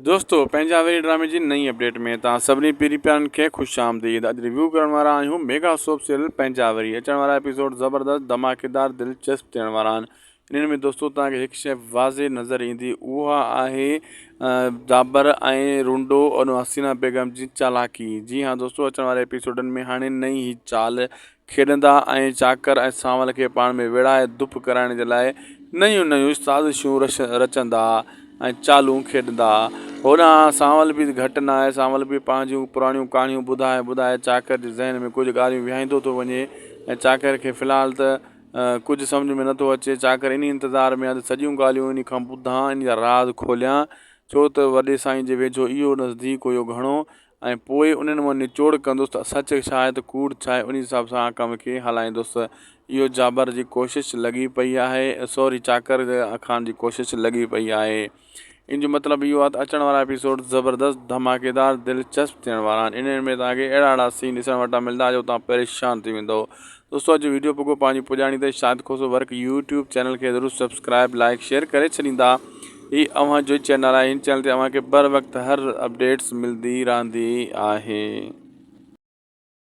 دوستو پنهنجا وري ڊرامي جي نئين اپڊيٽ ۾ توهان سڀني پيري پيارن کي خوش آمديد اڄ ريويو ڪرڻ وارا آهيون ميگا سوپ سيريل پنهنجا وري اچڻ وارا ايپيسوڊ زبردست ڌماڪيدار دلچسپ ٿيڻ وارا آهن انهن ۾ دوستو توهان کي هڪ شيء واضح نظر ايندي اها آهي جابر ۽ رونڊو اور حسينا بيگم جي چالاڪي جي ها دوستو اچڻ واري ايپيسوڊن ۾ هاڻي نئين هي چال کيڏندا ۽ چاڪر ۽ سانول کي پاڻ ۾ ويڙهائي ڌپ ڪرائڻ جي لاء نيون نيون سازشون رچندا ۽ چالون کيڏندا. هوڏانهن سانول به گهٽ ناهي. سانول به پنهنجون پراڻيون ڪهاڻيون ٻڌائي ٻڌائي چاڪر جي ذهن ۾ ڪجهه ڳالهيون ويهائيندو ٿو وڃي ۽ چاڪر کي في الحال ته ڪجهه سمجهه ۾ نٿو اچي. چاڪر انهي انتظار ۾ آهي ته سڄيون ڳالهيون انهي کان ٻڌان، انهي جا راز کوليان، ڇو ته وڏي سائين جي ويجهو اهو نزديڪ هيو گهڻو ۽ پوء انهن مان نچوڙ ڪندس ته سچ ڇا آهي ته ڪوڙ ڇا آهي انهي حساب سان ڪم کي هلائيندس اهو جابر جي ڪوشش لڳي پئي آهي سوري چاڪر خان جي ڪوشش لڳي پئي آهي ان جو مطلب اهو آهي ته اچڻ وارا ايپيسوڊ زبردست ڌماڪيدار دلچسپ ٿيڻ وارا آهن انهن ۾ توهان کي اهڙا اهڙا سين ڏسڻ وٽان ملندا جو توهان پريشان ٿي ويندو دوستو اڄ ويڊيو پڳو پنهنجي پڄاڻي تي Shahid Khoso work YouTube channel کي ضرور سبسڪرائب لائڪ شيئر ڪري ڇڏيندا هي اوهان جو چينل آهي هن چينل تي اوهان کي بر وقت هر اپڊيٽس ملدي رهندي آهي.